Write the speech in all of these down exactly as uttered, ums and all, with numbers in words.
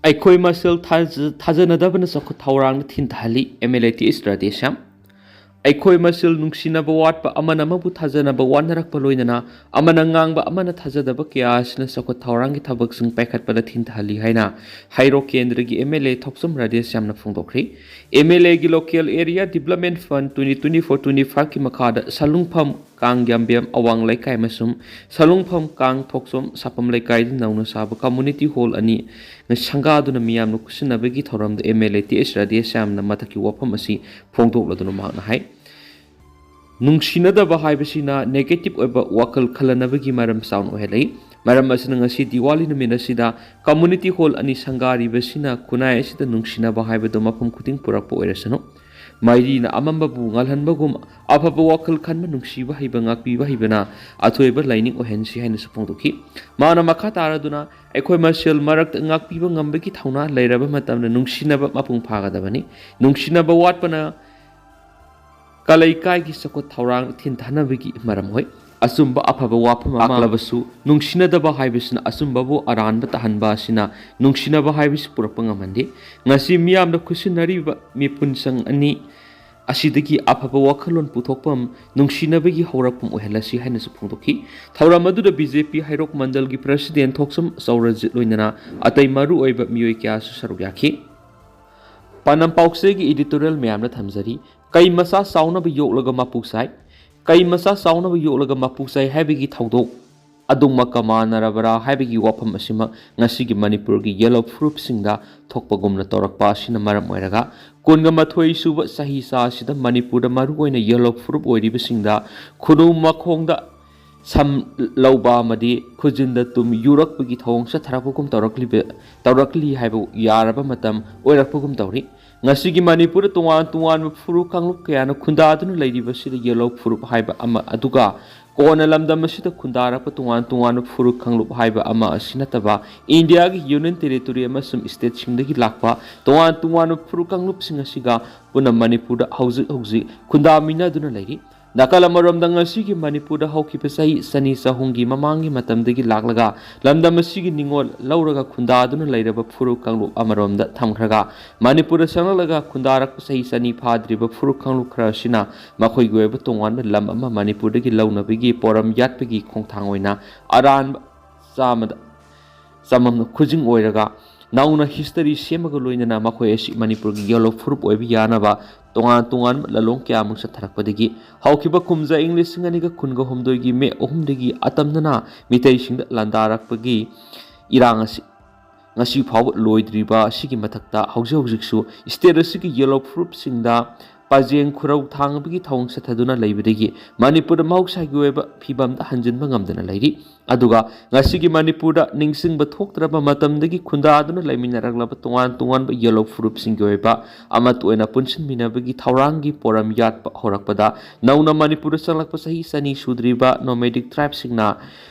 ꯑꯩꯈꯣꯏ ꯃꯁꯦꯜ ꯊꯥꯖ-, ꯊꯥꯖꯅꯗꯕꯅ ꯆꯥꯎꯈꯠ ꯊꯧꯔꯥꯡꯗ ꯊꯤꯟꯊꯍꯜꯂꯤ, ꯑꯦꯝ ꯑꯦꯜ ꯑꯦ ꯇꯤ ꯑꯦꯁ ꯔꯥꯙꯦꯁ꯭ꯌꯥꯝ꯫ ꯑꯩꯈꯣꯏ ꯃꯁꯦꯜ ꯅꯨꯡꯁꯤꯅꯕ ꯋꯥꯠꯄ, ꯑꯃꯅ ꯑꯃꯕꯨ ꯊꯥꯖꯅꯕ ꯋꯥꯠꯅꯔꯛꯄ, ꯂꯣꯏꯅꯅ ꯑꯃꯅ ꯉꯥꯡꯕ ꯑꯃꯅ ꯊꯥꯖꯗꯕ ꯀꯌꯥ ꯑꯁꯤꯅ ꯆꯥꯎꯈꯠ ꯊꯧꯔꯥꯡꯒꯤ ꯊꯕꯛꯁꯤꯡ ꯄꯥꯏꯈꯠꯄꯗ ꯊꯤꯟꯊꯍꯜꯂꯤ ꯍꯥꯏꯅ ꯍꯩꯔꯣꯛ ꯀꯦꯟꯗ꯭ꯔꯒꯤ ꯑꯦꯝ ꯑꯦꯜ ꯑꯦ ꯊꯣꯛꯆꯣꯝ ꯔꯥꯙꯦꯁ꯭ꯌꯥꯝꯅ ꯐꯣꯡꯗꯣꯛꯈ꯭ꯔꯦ꯫ ꯑꯦꯝ ꯑꯦꯜ ꯑꯦꯒꯤ Local Area Development Fund twenty twenty-four twenty-five ꯀꯤ ꯃꯈꯥꯗ ꯁꯂꯨꯡꯐꯝ ꯀꯥꯡ ꯌꯥꯝꯕꯦꯝ ꯑꯋꯥꯡ ꯂꯩꯀꯥꯏ ꯑꯃꯁꯨꯡ ꯁꯂꯨꯡꯐꯝ ꯀꯥꯡ ꯊꯣꯛꯆꯣꯝ ꯁꯥꯄꯝ ꯂꯩꯀꯥꯏꯗ ꯅꯧꯅ ꯁꯥꯕ community hall ꯑꯅꯤ ꯁꯪꯒꯥꯗꯨꯅ ꯃꯤꯌꯥꯝꯅ ꯈꯨꯠꯁꯤꯟꯅꯕꯒꯤ ꯊꯧꯔꯝꯗ ꯑꯦꯝ ꯑꯦꯜ ꯑꯦ ꯇꯤ ꯑꯦꯁ ꯔꯥꯙꯦꯁ꯭ꯌꯥꯝꯅ ꯃꯊꯛꯀꯤ ꯋꯥꯐꯝ ꯑꯁꯤ ꯐꯣꯡꯗꯣꯛꯂꯗꯨꯅ ꯃꯍꯥꯛꯅ ꯍꯥꯏ, ꯅꯨꯡꯁꯤꯅꯗꯕ ꯍꯥꯏꯕꯁꯤꯅ negative ꯑꯣꯏꯕ ꯋꯥꯈꯜ ꯈꯜꯂꯅꯕꯒꯤ ꯃꯔꯝ ꯆꯥꯎꯅ ꯑꯣꯏꯍꯜꯂꯛꯏ꯫ ꯃꯔꯝ ꯑꯁꯤꯅ ꯉꯁꯤ ꯗꯤꯋꯥꯂꯤ ꯅꯨꯃꯤꯠ ꯑꯁꯤꯗ community hall ꯑꯅꯤ ꯁꯪꯒꯥꯔꯤꯕꯁꯤꯅ ꯈꯨꯟꯅꯥꯏ ꯑꯁꯤꯗ ꯅꯨꯡꯁꯤꯅꯕ ꯍꯥꯏꯕꯗꯨ ꯃꯐꯝ ꯈꯨꯗꯤꯡ ꯄꯨꯔꯛꯄ ꯑꯣꯏꯔꯁꯅꯨ꯫ ꯃꯩꯔꯤꯅ ꯑꯃꯝꯕꯕꯨ ꯉꯥꯜꯍꯟꯕꯒꯨꯝ ꯑꯐꯕ ꯋꯥꯈꯜ ꯈꯟꯕ, ꯅꯨꯡꯁꯤꯕ ꯍꯩꯕ, ꯉꯥꯛꯄꯤꯕ ꯍꯩꯕꯅ ꯑꯊꯣꯏꯕ ꯂꯥꯏꯅꯤꯡ ꯑꯣꯏꯍꯟꯁꯤ ꯍꯥꯏꯅꯁꯨ ꯐꯣꯡꯗꯣꯛꯈꯤ꯫ ꯃꯥꯅ ꯃꯈꯥ ꯇꯥꯔꯗꯨꯅ ꯑꯩꯈꯣꯏ ꯃꯁꯦꯜ ꯃꯔꯛꯇ ꯉꯥꯛꯄꯤꯕ ꯉꯝꯕꯒꯤ ꯊꯧꯅꯥ ꯂꯩꯔꯕ ꯃꯇꯝꯗ ꯅꯨꯡꯁꯤꯅꯕ ꯃꯄꯨꯡ ꯐꯥꯒꯗꯕꯅꯤ꯫ ꯅꯨꯡꯁꯤꯅꯕ ꯋꯥꯠꯄꯅ ꯀꯂꯩꯀꯥꯏꯒꯤ ꯆꯥꯎꯈꯠ ꯊꯧꯔꯥꯡ ꯊꯤꯟꯊꯅꯕꯒꯤ ꯃꯔꯝ ꯑꯣꯏ꯫ ꯑꯆꯨꯝꯕ ꯑꯐꯕ ꯋꯥꯐꯝ ꯑꯃ ꯂꯥꯛꯂꯕꯁꯨ, ꯅꯨꯡꯁꯤꯅꯗꯕ ꯍꯥꯏꯕꯁꯤꯅ ꯑꯆꯨꯝꯕꯕꯨ ꯑꯔꯥꯟꯕ ꯇꯥꯍꯟꯕ ꯑꯁꯤꯅ ꯅꯨꯡꯁꯤꯅꯕ ꯍꯥꯏꯕꯁꯤ ꯄꯨꯔꯛꯄ ꯉꯝꯍꯟꯗꯦ꯫ ꯉꯁꯤ ꯃꯤꯌꯥꯝꯅ ꯈꯨꯠꯁꯤꯟꯅꯔꯤꯕ ꯃꯤꯄꯨꯟꯁꯪ ꯑꯅꯤ ꯑꯁꯤꯗꯒꯤ ꯑꯐꯕ ꯋꯥꯈꯜꯂꯣꯟ ꯄꯨꯊꯣꯛꯐꯝ, ꯅꯨꯡꯁꯤꯅꯕꯒꯤ ꯍꯧꯔꯛꯐꯝ ꯑꯣꯏꯍꯜꯂꯁꯤ ꯍꯥꯏꯅꯁꯨ ꯐꯣꯡꯗꯣꯛꯈꯤ꯫ ꯊꯧꯔꯝ ꯑꯗꯨꯗ ꯕꯤ ꯖꯦ ꯄꯤ ꯍꯩꯔꯣꯛ ꯃꯟꯗꯜꯒꯤ president ꯊꯣꯛꯆꯝ ꯆꯧꯔꯖꯤꯠ ꯂꯣꯏꯅꯅ ꯑꯇꯩ ꯃꯔꯨꯑꯣꯏꯕ ꯃꯤꯑꯣꯏ ꯀꯌꯥꯁꯨ ꯁꯔꯨꯛ ꯌꯥꯈꯤ꯫ ꯄꯥꯟꯗꯝ ꯄꯥꯎꯆꯦꯒꯤ editorial ꯃꯌꯥꯝꯅ ꯊꯝꯖꯔꯤ꯫ ꯀꯩ ꯃꯆꯥ ꯆꯥꯎꯅꯕ ꯌꯣꯛꯂꯒ ꯃꯄꯨ ꯆꯥꯏ꯫ ꯀꯩ ꯃꯆꯥ ꯆꯥꯎꯅꯕ ꯌꯣꯛꯂꯒ ꯃꯄꯨ ꯆꯥꯏ ꯍꯥꯏꯕꯒꯤ ꯊꯧꯗꯣꯛ ꯑꯗꯨꯃꯛꯀ ꯃꯥꯟꯅꯔꯕ꯭ꯔꯥ ꯍꯥꯏꯕꯒꯤ ꯋꯥꯐꯝ ꯑꯁꯤꯃꯛ ꯉꯁꯤꯒꯤ ꯃꯅꯤꯄꯨꯔꯒꯤ ꯌꯦꯜꯍꯧ ꯐꯨꯔꯨꯞꯁꯤꯡꯗ ꯊꯣꯛꯄꯒꯨꯝꯅ ꯇꯧꯔꯛꯄ ꯑꯁꯤꯅ ꯃꯔꯝ ꯑꯣꯏꯔꯒ, ꯀꯨꯟꯒ ꯃꯥꯊꯣꯏ ꯁꯨꯕ ꯆꯍꯤꯆꯥ ꯑꯁꯤꯗ ꯃꯅꯤꯄꯨꯔꯗ ꯃꯔꯨꯑꯣꯏꯅ ꯌꯦꯜꯍꯧ ꯐꯨꯔꯨꯞ ꯑꯣꯏꯔꯤꯕꯁꯤꯡꯗ ꯈꯨꯅꯨ ꯃꯈꯣꯡꯗ ꯁꯝ ꯂꯧꯕ ꯑꯃꯗꯤ ꯈꯨꯖꯤꯟꯗ ꯇꯨꯝ ꯌꯨꯔꯛꯄꯒꯤ ꯊꯧꯑꯣꯡ ꯆꯠꯊꯔꯛꯄꯒꯨꯝ ꯇꯧꯔꯛꯂꯤꯕ, ꯇꯧꯔꯛꯂꯤ ꯍꯥꯏꯕ ꯌꯥꯔꯕ ꯃꯇꯝ ꯑꯣꯏꯔꯛꯄꯒꯨꯝ ꯇꯧꯔꯤ꯫ ꯉꯁꯤꯒꯤ ꯃꯅꯤꯄꯨꯔꯗ ꯇꯣꯉꯥꯟ ꯇꯣꯉꯥꯟꯕ ꯐꯨꯔꯨꯞ ꯀꯥꯡꯂꯨꯞ ꯀꯌꯥꯅ ꯈꯨꯟꯗꯥꯗꯨꯅ ꯂꯩꯔꯤꯕꯁꯤꯗ ꯌꯦꯜꯍꯧ ꯐꯨꯔꯨꯞ ꯍꯥꯏꯕ ꯑꯃ, ꯑꯗꯨꯒ ꯀꯣꯟꯅ ꯂꯝꯗꯝ ꯑꯁꯤꯗ ꯈꯨꯟꯗꯥꯔꯛꯄ ꯇꯣꯉꯥꯟ ꯇꯣꯉꯥꯟꯕ ꯐꯨꯔꯨꯞ ꯀꯥꯡꯂꯨꯞ ꯍꯥꯏꯕ ꯑꯃ ꯑꯁꯤ ꯅꯠꯇꯕ, ꯏꯟꯗꯤꯌꯥꯒꯤ ꯌꯨꯅꯤꯌꯟ ꯇꯦꯔꯤꯇꯣꯔꯤ ꯑꯃꯁꯨꯡ ꯁ꯭ꯇꯦꯠꯁꯤꯡꯗꯒꯤ ꯂꯥꯛꯄ ꯇꯣꯉꯥꯟ ꯇꯣꯉꯥꯟꯕ ꯐꯨꯔꯨꯞ ꯀꯥꯡꯂꯨꯞꯁꯤꯡ ꯑꯁꯤꯒ ꯄꯨꯟꯅ ꯃꯅꯤꯄꯨꯔꯗ ꯍꯧꯖꯤꯛ ꯍꯧꯖꯤꯛ ꯈꯨꯟꯗꯥꯃꯤꯟꯅꯗꯨꯅ ꯂꯩꯔꯤ꯫ ꯅꯥꯀꯜ ꯑꯃꯔꯣꯝꯗ, ꯉꯁꯤꯒꯤ ꯃꯅꯤꯄꯨꯔꯗ ꯍꯧꯈꯤꯕ ꯆꯍꯤ ꯆꯅꯤ ꯆꯍꯨꯝꯒꯤ ꯃꯃꯥꯡꯒꯤ ꯃꯇꯝꯗꯒꯤ ꯂꯥꯛꯂꯒ ꯂꯝꯗꯝ ꯑꯁꯤꯒꯤ ꯅꯤꯡꯉꯣꯜ ꯂꯧꯔꯒ ꯈꯨꯟꯗꯥꯗꯨꯅ ꯂꯩꯔꯕ ꯐꯨꯔꯨꯞ ꯀꯥꯡꯂꯨꯞ ꯑꯃꯔꯣꯝꯗ ꯊꯝꯈ꯭ꯔꯒ, ꯃꯅꯤꯄꯨꯔꯗ ꯆꯪꯂꯛꯂꯒ ꯈꯨꯟꯗꯥꯔꯛꯄ ꯆꯍꯤ ꯆꯅꯤ ꯐꯥꯗ꯭ꯔꯤꯕ ꯐꯨꯔꯨꯞ ꯀꯥꯡꯂꯨꯞ ꯈꯔ ꯑꯁꯤꯅ ꯃꯈꯣꯏꯒꯤ ꯑꯣꯏꯕ ꯇꯣꯉꯥꯟꯕ ꯂꯝ ꯑꯃ ꯃꯅꯤꯄꯨꯔꯗꯒꯤ ꯂꯧꯅꯕꯒꯤ ꯄꯣꯔꯝ ꯌꯥꯠꯄꯒꯤ ꯈꯣꯡꯊꯥꯡ ꯑꯣꯏꯅ ꯑꯔꯥꯟꯕ ꯆꯥꯃꯗ ꯆꯃꯝꯅ ꯈꯨꯖꯤꯡ ꯑꯣꯏꯔꯒ ꯅꯧꯅ ꯍꯤꯁꯇꯔꯤ ꯁꯦꯝꯃꯒ ꯂꯣꯏꯅꯅ ꯃꯈꯣꯏ ꯑꯁꯤ ꯃꯅꯤꯄꯨꯔꯒꯤ ꯌꯦꯜꯍꯧ ꯐꯨꯔꯨꯞ ꯑꯣꯏꯕ ꯌꯥꯅꯕ ꯇꯣꯉꯥꯟ ꯇꯣꯉꯥꯟꯕ ꯂꯂꯣꯡ ꯀꯌꯥꯃꯨꯛ ꯆꯠꯊꯔꯛꯄꯗꯒꯤ ꯍꯧꯈꯤꯕ ꯀꯨꯝꯖꯥ ꯏꯪ ꯂꯤꯁꯤꯡ ꯑꯅꯤꯒ ꯀꯨꯟꯒ ꯍꯨꯝꯗꯣꯏꯒꯤ ꯃꯦ ꯑꯍꯨꯝꯗꯒꯤ ꯑꯇꯝꯅꯅ ꯃꯤꯇꯩꯁꯤꯡꯗ ꯂꯥꯟꯗꯥꯔꯛꯄꯒꯤ ꯏꯔꯥꯡ ꯑꯁꯤ ꯉꯁꯤ ꯐꯥꯎꯕ ꯂꯣꯏꯗ꯭ꯔꯤꯕ ꯑꯁꯤꯒꯤ ꯃꯊꯛꯇ ꯍꯧꯖꯤꯛ ꯍꯧꯖꯤꯛꯁꯨ ꯁ꯭ꯇꯦꯠ ꯑꯁꯤꯒꯤ ꯌꯦꯜꯍꯧ ꯐꯨꯔꯨꯞꯁꯤꯡꯗ ꯄꯥꯖꯦꯡ ꯈꯨꯔꯧ ꯊꯥꯡꯕꯒꯤ ꯊꯧꯑꯣꯡ ꯆꯠꯊꯗꯨꯅ ꯂꯩꯕꯗꯒꯤ ꯃꯅꯤꯄꯨꯔꯗ ꯃꯍꯧꯁꯥꯒꯤ ꯑꯣꯏꯕ ꯐꯤꯕꯝꯗ ꯍꯟꯖꯤꯟꯕ ꯉꯝꯗꯅ ꯂꯩꯔꯤ꯫ ꯑꯗꯨꯒ ꯉꯁꯤꯒꯤ ꯃꯅꯤꯄꯨꯔꯗ ꯅꯤꯡꯁꯤꯡꯕ ꯊꯣꯛꯇ꯭ꯔꯕ ꯃꯇꯝꯗꯒꯤ ꯈꯨꯟꯗꯥꯗꯨꯅ ꯂꯩꯃꯤꯟꯅꯔꯛꯂꯕ ꯇꯣꯉꯥꯟ ꯇꯣꯉꯥꯟꯕ ꯌꯦꯜꯍꯧ ꯐꯨꯔꯨꯞꯁꯤꯡꯒꯤ ꯑꯣꯏꯕ ꯑꯃꯠꯇ ꯑꯣꯏꯅ ꯄꯨꯟꯁꯤꯟꯃꯤꯟꯅꯕꯒꯤ ꯊꯧꯔꯥꯡꯒꯤ ꯄꯣꯔꯝ ꯌꯥꯠꯄ ꯍꯧꯔꯛꯄꯗ ꯅꯧꯅ ꯃꯅꯤꯄꯨꯔꯗ ꯆꯪꯂꯛꯄ ꯆꯍꯤ ꯆꯅꯤ ꯁꯨꯗ꯭ꯔꯤꯕ ꯅꯣꯃꯦꯗꯤꯛ ꯇ꯭ꯔꯥꯏꯕꯁꯤꯡꯅ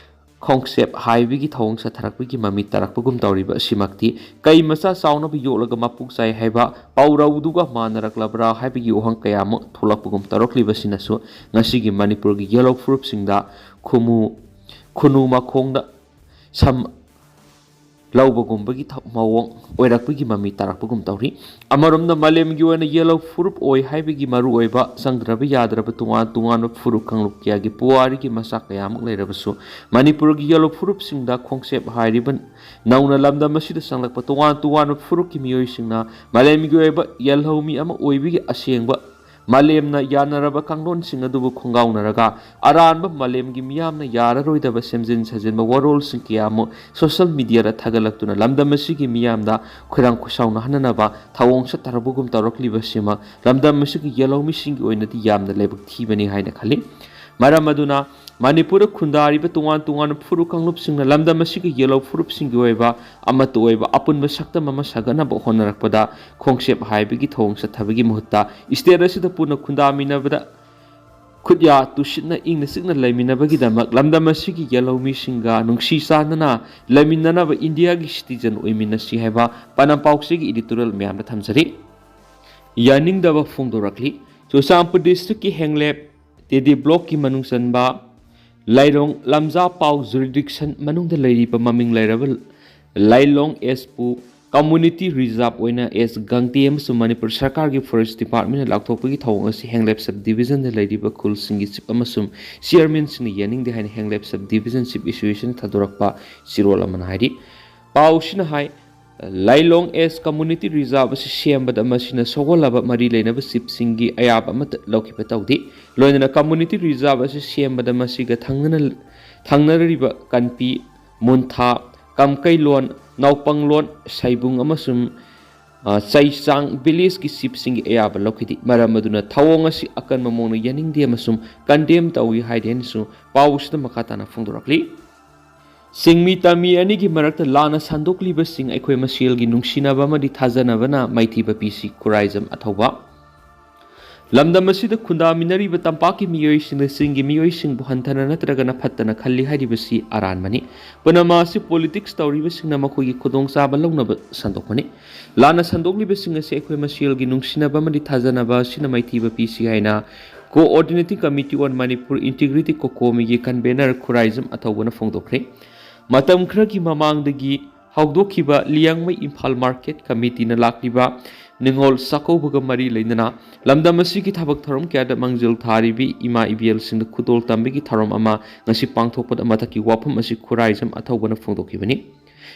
ꯈꯣꯡꯆꯦꯞ ꯍꯥꯏꯕꯒꯤ ꯊꯧꯑꯣꯡ ꯆꯠꯊꯔꯛꯄꯒꯤ ꯃꯃꯤ ꯇꯥꯔꯛꯄꯒꯨꯝ ꯇꯧꯔꯤꯕ ꯑꯁꯤꯃꯛꯇꯤ ꯀꯩ ꯃꯆꯥ ꯆꯥꯎꯅꯕ ꯌꯣꯛꯂꯒ ꯃꯄꯨꯛ ꯆꯥꯏ ꯍꯥꯏꯕ ꯄꯥꯎꯔꯧꯗꯨꯒ ꯃꯥꯟꯅꯔꯛꯂꯕ꯭ꯔꯥ ꯍꯥꯏꯕꯒꯤ ꯋꯥꯍꯪ ꯀꯌꯥ ꯑꯃ ꯊꯣꯛꯂꯛꯄꯒꯨꯝ ꯇꯧꯔꯛꯂꯤꯕꯁꯤꯅꯁꯨ ꯉꯁꯤꯒꯤ ꯃꯅꯤꯄꯨꯔꯒꯤ ꯌꯦꯜꯍꯧ ꯐꯨꯔꯨꯞꯁꯤꯡꯗ ꯈꯨꯃꯨ ꯈꯨꯅꯨ ꯃꯈꯣꯡꯗ ꯁꯝ ꯂꯧꯕꯒꯨꯝꯕꯒꯤ ꯊ-, ꯃꯑꯣꯡ ꯑꯣꯏꯔꯛꯄꯒꯤ ꯃꯃꯤ ꯇꯥꯔꯛꯄꯒꯨꯝ ꯇꯧꯔꯤ꯫ ꯑꯃꯔꯣꯝꯗ ꯃꯥꯂꯦꯝꯒꯤ ꯑꯣꯏꯅ ꯌꯦꯜꯍꯧ ꯐꯨꯔꯨꯞ ꯑꯣꯏ ꯍꯥꯏꯕꯒꯤ ꯃꯔꯨꯑꯣꯏꯕ ꯆꯪꯗ꯭ꯔꯕ ꯌꯥꯗ꯭ꯔꯕ ꯇꯣꯉꯥꯟ ꯇꯣꯉꯥꯟꯕ ꯐꯨꯔꯨꯞ ꯀꯥꯡꯂꯨꯞ ꯀꯌꯥꯒꯤ ꯄꯨꯋꯥꯔꯤꯒꯤ ꯃꯆꯥꯛ ꯀꯌꯥꯃꯨꯛ ꯂꯩꯔꯕꯁꯨ ꯃꯅꯤꯄꯨꯔꯒꯤ ꯌꯦꯜꯍꯧ ꯐꯨꯔꯨꯞꯁꯤꯡꯗ ꯈꯣꯡꯆꯦꯞ ꯍꯥꯏꯔꯤꯕ ꯅꯧꯅ ꯂꯝꯗꯝ ꯑꯁꯤꯗ ꯆꯪꯂꯛꯄ ꯇꯣꯉꯥꯟ ꯇꯣꯉꯥꯟꯕ ꯐꯨꯔꯨꯞꯀꯤ ꯃꯤꯑꯣꯏꯁꯤꯡꯅ ꯃꯥꯂꯦꯝꯒꯤ ꯑꯣꯏꯕ ꯌꯦꯜꯍꯧ ꯃꯤ ꯑꯃ ꯑꯣꯏꯕꯒꯤ ꯑꯁꯦꯡꯕ ꯃꯥꯂꯦꯝꯅ ꯌꯥꯅꯔꯕ ꯀꯥꯡꯂꯣꯟꯁꯤꯡ ꯑꯗꯨꯕꯨ ꯈꯣꯡꯒꯥꯎꯅꯔꯒ ꯑꯔꯥꯟꯕ ꯃꯥꯂꯦꯝꯒꯤ ꯃꯤꯌꯥꯝꯅ ꯌꯥꯔꯔꯣꯏꯗꯕ ꯁꯦꯝꯖꯤꯟ ꯁꯥꯖꯤꯟꯕ ꯋꯥꯔꯣꯜꯁꯤꯡ ꯀꯌꯥ ꯑꯃ ꯁꯣꯁꯦꯜ ꯃꯤꯗꯤꯌꯥꯗ ꯊꯥꯒꯠꯂꯛꯇꯨꯅ ꯂꯝꯗꯝ ꯑꯁꯤꯒꯤ ꯃꯤꯌꯥꯝꯗ ꯈꯣꯏꯔꯥꯡ ꯈꯣꯏꯁꯥꯎꯅꯍꯟꯅꯅꯕ ꯊꯧꯑꯣꯡ ꯆꯠꯊꯔꯛꯄꯒꯨꯝ ꯇꯧꯔꯛꯂꯤꯕꯁꯤꯃ ꯂꯝꯗꯝ ꯑꯁꯤꯒꯤ ꯌꯦꯜꯍꯧꯃꯤꯁꯤꯡꯒꯤ ꯑꯣꯏꯅꯗꯤ ꯌꯥꯝꯅ ꯂꯥꯏꯕꯛ ꯊꯤꯕꯅꯤ ꯍꯥꯏꯅ ꯈꯜꯂꯤ꯫ ꯃꯔꯝ ꯑꯗꯨꯅ ꯃꯅꯤꯄꯨꯔꯗ ꯈꯨꯟꯗꯥꯔꯤꯕ ꯇꯣꯉꯥꯟ ꯇꯣꯉꯥꯟꯕ ꯐꯨꯔꯨꯞ ꯀꯥꯡꯂꯨꯞꯁꯤꯡꯅ ꯂꯝꯗꯝ ꯑꯁꯤꯒꯤ ꯌꯦꯜꯍꯧ ꯐꯨꯔꯨꯞꯁꯤꯡꯒꯤ ꯑꯣꯏꯕ ꯑꯃꯠꯇ ꯑꯣꯏꯕ ꯑꯄꯨꯟꯕ ꯁꯛꯇꯝ ꯑꯃ ꯁꯥꯒꯠꯅꯕ ꯍꯣꯠꯅꯔꯛꯄꯗ ꯈꯣꯡꯆꯦꯞ ꯍꯥꯏꯕꯒꯤ ꯊꯧꯑꯣꯡ ꯆꯠꯊꯕꯒꯤ ꯃꯍꯨꯠꯇ state ꯑꯁꯤꯗ ꯄꯨꯟꯅ ꯈꯨꯟꯗꯥꯃꯤꯟꯅꯕꯗ ꯈꯨꯠꯌꯥ ꯇꯨꯁꯤꯠꯅ ꯏꯪꯅ ꯆꯤꯛꯅ ꯂꯩꯃꯤꯟꯅꯕꯒꯤꯗꯃꯛ ꯂꯝꯗꯝ ꯑꯁꯤꯒꯤ ꯌꯦꯜꯍꯧ ꯃꯤꯁꯤꯡꯒ ꯅꯨꯡꯁꯤ ꯆꯥꯟꯅꯅ ꯂꯩꯃꯤꯟꯅꯅꯕ ꯏꯟꯗꯤꯌꯥꯒꯤ citizen ꯑꯣꯏꯃꯤꯟꯅꯁꯤ ꯍꯥꯏꯕ ꯄꯥꯎꯆꯦꯒꯤ editorial ꯃꯌꯥꯝꯗ ꯊꯝꯖꯔꯤ꯫ ꯌꯥꯅꯤꯡꯗꯕ ꯐꯣꯡꯗꯣꯔꯛꯂꯤ꯫ ꯆꯨꯔꯆꯥꯟꯄꯨꯔ districtꯀꯤ ꯍꯦꯡꯂꯦꯞ ꯇꯦꯗꯤ blockꯀꯤ ꯃꯅꯨꯡ ꯆꯟꯕ ꯂꯥꯏꯂꯣꯡ ꯂꯝꯖꯥ ꯄꯥꯎ jurisdiction ꯃꯅꯨꯡꯗ ꯂꯩꯔꯤꯕ ꯃꯃꯤꯡ ꯂꯩꯔꯕ ꯂꯥꯏꯂꯣꯡ Sꯄꯨ community reserve ꯑꯣꯏꯅ S ꯒꯪꯇꯦ ꯑꯃꯁꯨꯡ ꯃꯅꯤꯄꯨꯔ ꯁꯔꯀꯥꯔꯒꯤ forest departmentꯅ ꯂꯥꯎꯊꯣꯛꯄꯒꯤ ꯊꯧꯑꯣꯡ ꯑꯁꯤ ꯍꯦꯡꯂꯦꯞ sub divisionꯗ ꯂꯩꯔꯤꯕ ꯈꯨꯜꯁꯤꯡꯒꯤ chief ꯑꯃꯁꯨꯡ chairmanꯁꯤꯡꯅ ꯌꯥꯅꯤꯡꯗꯦ ꯍꯥꯏꯅ ꯍꯦꯡꯂꯦꯞ sub division chief associationꯅ ꯊꯥꯗꯣꯔꯛꯄ ꯆꯦꯔꯣꯜ ꯑꯃꯅ ꯍꯥꯏꯔꯤ꯫ ꯄꯥꯎꯁꯤꯅ ꯍꯥꯏ, ꯂꯥꯏꯂꯣꯡ S community reserve ꯑꯁꯤ ꯁꯦꯝꯕꯗ ꯃꯁꯤꯅ ꯁꯣꯛꯍꯜꯂꯕ ꯃꯔꯤ ꯂꯩꯅꯕ chiefꯁꯤꯡꯒꯤ ꯑꯌꯥꯕ ꯑꯃꯠꯇ ꯂꯧꯈꯤꯕ ꯇꯧꯗꯦ꯫ ꯂꯣꯏꯅꯅ community reserve ꯑꯁꯤ ꯁꯦꯝꯕꯗ ꯃꯁꯤꯒ ꯊꯪꯅꯅ ꯊꯪꯅꯔꯤꯕ ꯀꯟꯄꯤ, ꯃꯨꯟꯊꯥ, ꯀꯝꯀꯩꯂꯣꯟ, ꯅꯥꯎꯄꯪꯂꯣꯟ, ꯁꯩꯕꯨꯡ ꯑꯃꯁꯨꯡ, ꯑ, ꯆꯩꯆꯥꯡ villageꯀꯤ chiefꯁꯤꯡꯒꯤ ꯑꯌꯥꯕ ꯂꯧꯈꯤꯗꯦ꯫ ꯃꯔꯝ ꯑꯗꯨꯅ ꯊꯧꯑꯣꯡ ꯑꯁꯤ ꯑꯀꯟꯕ ꯃꯑꯣꯡꯗ ꯌꯥꯅꯤꯡꯗꯦ ꯑꯃꯁꯨꯡ condemn ꯇꯧꯏ ꯍꯥꯏꯗꯦꯅꯁꯨ ꯄꯥꯎ ꯑꯁꯤꯗ ꯃꯈꯥ ꯇꯥꯅ ꯐꯣꯡꯗꯣꯔꯛꯂꯤ꯫ ꯁꯤꯡꯃꯤ ꯇꯝꯃꯤ ꯑꯅꯤꯒꯤ ꯃꯔꯛꯇ ꯂꯥꯟꯅ ꯁꯟꯗꯣꯛꯂꯤꯕꯁꯤꯡ ꯑꯩꯈꯣꯏ ꯃꯁꯦꯜꯒꯤ ꯅꯨꯡꯁꯤꯅꯕ ꯑꯃꯗꯤ ꯊꯥꯖꯅꯕꯅ ꯃꯥꯏꯊꯤꯕ ꯄꯤꯁꯤ, ꯈꯨꯔꯥꯏꯖꯝ ꯑꯊꯧꯕ꯫ ꯂꯝꯗꯝ ꯑꯁꯤꯗ ꯈꯨꯟꯗꯥꯃꯤꯟꯅꯔꯤꯕ ꯇꯝꯄꯥꯛꯀꯤ ꯃꯤꯑꯣꯏꯁꯤꯡꯅ ꯆꯤꯡꯒꯤ ꯃꯤꯑꯣꯏꯁꯤꯡꯕꯨ ꯍꯟꯊꯅ ꯅꯠꯇ꯭ꯔꯒꯅ ꯐꯠꯇꯅ ꯈꯜꯂꯤ ꯍꯥꯏꯔꯤꯕꯁꯤ ꯑꯔꯥꯟꯕꯅꯤ꯫ ꯄꯨꯝꯅꯃꯛ ꯑꯁꯤ politics ꯇꯧꯔꯤꯕꯁꯤꯡꯅ ꯃꯈꯣꯏꯒꯤ ꯈꯨꯗꯣꯡꯆꯥꯕ ꯂꯧꯅꯕ ꯁꯟꯗꯣꯛꯄꯅꯤ꯫ ꯂꯥꯟꯅ ꯁꯟꯗꯣꯛꯂꯤꯕꯁꯤꯡ ꯑꯁꯤ ꯑꯩꯈꯣꯏ ꯃꯁꯦꯜꯒꯤ ꯅꯨꯡꯁꯤꯅꯕ ꯑꯃꯗꯤ ꯊꯥꯖꯅꯕ ꯑꯁꯤꯅ ꯃꯥꯏꯊꯤꯕ ꯄꯤꯁꯤ ꯍꯥꯏꯅ Coordinating Committee on Manipur Integrity, COCOMIꯒꯤ convener Khuraijam ꯑꯊꯧꯕꯅ ꯐꯣꯡꯗꯣꯛꯈ꯭ꯔꯦ꯫ ꯃꯇꯝ ꯈꯔꯒꯤ ꯃꯃꯥꯡꯗꯒꯤ ꯍꯧꯗꯣꯛꯈꯤꯕ ꯂꯤꯌꯥꯡꯃꯩ ꯏꯝꯐꯥꯜ market committeeꯅ ꯂꯥꯛꯂꯤꯕ ꯅꯤꯉꯣꯜ ꯆꯥꯛꯀꯧꯕꯒ ꯃꯔꯤ ꯂꯩꯅꯅ ꯂꯝꯗꯝ ꯑꯁꯤꯒꯤ ꯊꯕꯛ ꯊꯧꯔꯝ ꯀꯌꯥꯗ ꯃꯥꯡꯖꯤꯜ ꯊꯥꯔꯤꯕꯤ ꯏꯃꯥ ꯏꯕꯦꯜꯁꯤꯡꯗ ꯈꯨꯗꯣꯜ ꯇꯝꯕꯒꯤ ꯊꯧꯔꯝ ꯑꯃ ꯉꯁꯤ ꯄꯥꯡꯊꯣꯛꯄꯗ ꯃꯊꯛꯀꯤ ꯋꯥꯐꯝ ꯑꯁꯤ ꯈꯨꯔꯥꯏꯖꯝ ꯑꯊꯧꯕꯅ ꯐꯣꯡꯗꯣꯛꯈꯤꯕꯅꯤ꯫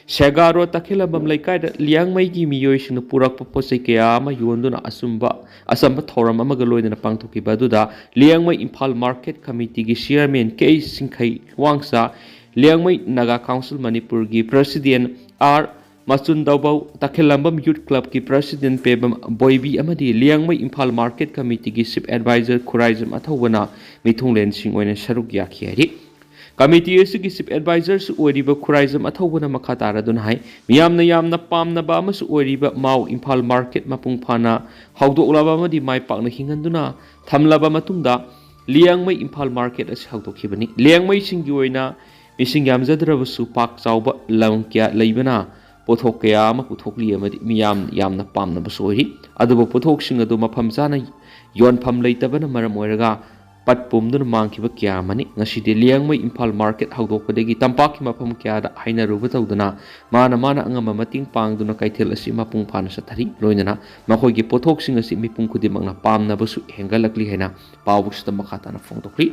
ꯁꯦꯒꯥ ꯔꯣꯗ ꯇꯈꯦꯜꯂꯝꯕꯝ ꯂꯩꯀꯥꯏꯗ ꯂꯤꯌꯥꯡꯃꯩꯒꯤ ꯃꯤꯑꯣꯏꯁꯤꯡꯅ ꯄꯨꯔꯛꯄ ꯄꯣꯠ ꯆꯩ ꯀꯌꯥ ꯑꯃ ꯌꯣꯟꯗꯨꯅ ꯑꯆꯨꯝꯕ, ꯑꯆꯝꯕ ꯊꯧꯔꯝ ꯑꯃꯒ ꯂꯣꯏꯅꯅ ꯄꯥꯡꯊꯣꯛꯈꯤꯕ ꯑꯗꯨꯗ ꯂꯤꯌꯥꯡꯃꯩ ꯏꯝꯐꯥꯜ market committeeꯒꯤ chairman K Singkhei Wangcha, Liangmai Naga council ꯃꯅꯤꯄꯨꯔꯒꯤ president R Machun Daobou, Takhellambam youth ꯀ꯭ꯂꯕꯀꯤ ꯄ꯭ꯔꯁꯤꯗꯦꯟ ꯄꯦꯕꯝ ꯕꯣꯏꯕꯤ ꯑꯃꯗꯤ ꯂꯤꯌꯥꯡꯃꯩ ꯏꯝꯐꯥꯜ ꯃꯥꯔꯀꯦꯠ ꯀꯃꯤꯇꯤꯒꯤ ꯆꯤꯐ ꯑꯦꯗꯚꯥꯏꯖꯔ ꯈꯨꯔꯥꯏꯖꯝ ꯑꯊꯧꯕꯅ ꯃꯤꯊꯨꯡꯂꯦꯟꯁꯤꯡ ꯑꯣꯏꯅ ꯁꯔꯨꯛ ꯌꯥꯈꯤ ꯍꯥꯏꯔꯤ꯫ ꯀꯃꯤꯇꯤ ꯑꯁꯤꯒꯤ ꯆꯤꯐ ꯑꯦꯗꯚꯥꯏꯖꯔꯁꯨ ꯑꯣꯏꯔꯤꯕ ꯈꯨꯔꯥꯏꯖꯝ ꯑꯊꯧꯕꯅ ꯃꯈꯥ ꯇꯥꯔꯗꯨꯅ ꯍꯥꯏ, ꯃꯤꯌꯥꯝꯅ ꯌꯥꯝꯅ ꯄꯥꯝꯅꯕ ꯑꯃꯁꯨ ꯑꯣꯏꯔꯤꯕ ꯃꯥꯎ ꯏꯝꯐꯥꯜ ꯃꯥꯔꯀꯦꯠ ꯃꯄꯨꯡ ꯐꯥꯅ ꯍꯧꯗꯣꯛꯂꯕ ꯑꯃꯗꯤ ꯃꯥꯏ ꯄꯥꯛꯅ ꯍꯤꯡꯍꯟꯗꯨꯅ ꯊꯝꯂꯕ ꯃꯇꯨꯡꯗ ꯂꯤꯌꯥꯡꯃꯩ ꯏꯝꯐꯥꯜ ꯃꯥꯔꯀꯦꯠ ꯑꯁꯤ ꯍꯧꯗꯣꯛꯈꯤꯕꯅꯤ꯫ ꯂꯤꯌꯥꯡꯃꯩꯁꯤꯡꯒꯤ ꯑꯣꯏꯅ ꯃꯤꯁꯤꯡ ꯌꯥꯝꯖꯗ꯭ꯔꯕꯁꯨ ꯄꯥꯛ ꯆꯥꯎꯕ ꯂꯝ ꯀꯌꯥ ꯂꯩꯕꯅ ꯄꯣꯠꯊꯣꯛ ꯀꯌꯥ ꯑꯃ ꯄꯨꯊꯣꯛꯂꯤ ꯑꯃꯗꯤ ꯃꯤꯌꯥꯝ ꯌꯥꯝꯅ ꯄꯥꯝꯅꯕꯁꯨ ꯑꯣꯏꯔꯤ꯫ ꯑꯗꯨꯕꯨ ꯄꯣꯠꯊꯣꯛꯁꯤꯡ ꯑꯗꯨ ꯃꯐꯝ ꯆꯥꯅ ꯌꯣꯟꯐꯝ ꯂꯩꯇꯕꯅ ꯃꯔꯝ ꯑꯣꯏꯔꯒ ꯄꯠ ꯄꯨꯝꯗꯨꯅ ꯃꯥꯡꯈꯤꯕ ꯀꯌꯥ ꯑꯃꯅꯤ꯫ ꯉꯁꯤꯗꯤ ꯂꯤꯌꯥꯡꯃꯩ ꯏꯝꯐꯥꯜ ꯃꯥꯔꯀꯦꯠ ꯍꯧꯗꯣꯛꯄꯗꯒꯤ ꯇꯝꯄꯥꯛꯀꯤ ꯃꯐꯝ ꯀꯌꯥꯗ ꯍꯥꯏꯅꯔꯨꯕ ꯇꯧꯗꯨꯅ ꯃꯥꯅ ꯃꯥꯅ ꯑꯉꯝꯕ ꯃꯇꯦꯡ ꯄꯥꯡꯗꯨꯅ ꯀꯩꯊꯦꯜ ꯑꯁꯤ ꯃꯄꯨꯡ ꯐꯥꯅ ꯆꯠꯊꯔꯤ꯫ ꯂꯣꯏꯅꯅ ꯃꯈꯣꯏꯒꯤ ꯄꯣꯠꯊꯣꯛꯁꯤꯡ ꯑꯁꯤ ꯃꯤꯄꯨꯝ ꯈꯨꯗꯤꯡꯃꯛꯅ ꯄꯥꯝꯅꯕꯁꯨ ꯍꯦꯟꯒꯠꯂꯛꯂꯤ ꯍꯥꯏꯅ ꯄꯥꯎ ꯑꯁꯤꯗ ꯃꯈꯥ ꯇꯥꯅ ꯐꯣꯡꯗꯣꯛꯂꯤ꯫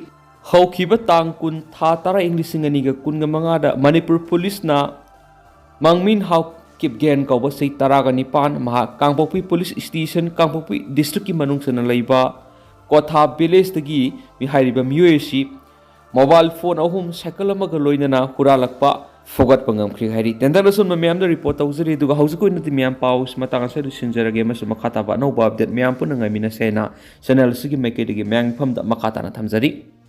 ꯍꯧꯈꯤꯕ ꯇꯥꯡ ꯀꯨꯟ, ꯊꯥ ꯇꯔꯥ, ꯏꯪ ꯂꯤꯁꯤꯡ ꯑꯅꯤꯒ ꯀꯨꯟꯒ ꯃꯉꯥꯗ ꯃꯅꯤꯄꯨꯔ ꯄꯨꯂꯤꯁꯅ ꯃꯥꯡꯃꯤꯟ ꯍꯥꯎ ꯀꯤꯞꯒꯦꯟ ꯀꯧꯕ ꯆꯍꯤ ꯇꯔꯥꯒ ꯅꯤꯄꯥꯟ, ꯃꯍꯥꯛ ꯀꯥꯡꯄꯣꯛꯄꯤ ꯄꯨꯂꯤꯁ ꯁ꯭ꯇꯦꯁꯟ, ꯀꯥꯡꯄꯣꯛꯄꯤ ꯗꯤꯁꯇ꯭ꯔꯤꯛꯀꯤ ꯃꯅꯨꯡ ꯆꯟꯅ ꯂꯩꯕ ꯀꯣꯊꯥ ꯚꯤꯂꯦꯖꯇꯒꯤ ꯃꯤ ꯍꯥꯏꯔꯤꯕ ꯃꯤꯑꯣꯏ ꯑꯁꯤ ꯃꯣꯕꯥꯏꯜ ꯐꯣꯟ ꯑꯍꯨꯝ, ꯁꯥꯏꯀꯜ ꯑꯃꯒ ꯂꯣꯏꯅꯅ ꯍꯨꯔꯥꯜꯂꯛꯄ ꯐꯨꯒꯠꯄ ꯉꯝꯈ꯭ꯔꯦ ꯍꯥꯏꯔꯤ꯫ ꯇꯦꯟꯇꯛꯅ ꯁꯨꯝꯕ ꯃꯌꯥꯝꯗ ꯔꯤꯄꯣꯔꯠ ꯇꯧꯖꯔꯤ, ꯑꯗꯨꯒ ꯍꯧꯖꯤꯛꯀꯤ ꯑꯣꯏꯅꯗꯤ ꯃꯌꯥꯝ ꯄꯥꯎ ꯑꯁꯤ ꯃꯇꯥꯡ ꯑꯁꯤꯗ ꯂꯣꯏꯁꯤꯟꯖꯔꯒꯦ ꯑꯃꯁꯨꯡ ꯃꯈꯥ ꯇꯥꯕ ꯑꯅꯧꯕ ꯑꯞꯗꯦꯠ ꯃꯌꯥꯝ ꯄꯨꯟꯅ ꯉꯥꯏꯃꯤꯟꯅꯁꯦ ꯍꯥꯏꯅ ꯆꯦꯅꯦꯜ ꯑꯁꯤꯒꯤ ꯃꯥꯏꯀꯩꯗꯒꯤ ꯃꯌꯥꯝꯒꯤ ꯃꯐꯝꯗ ꯃꯈꯥ ꯇꯥꯅ ꯊꯝꯖꯔꯤ꯫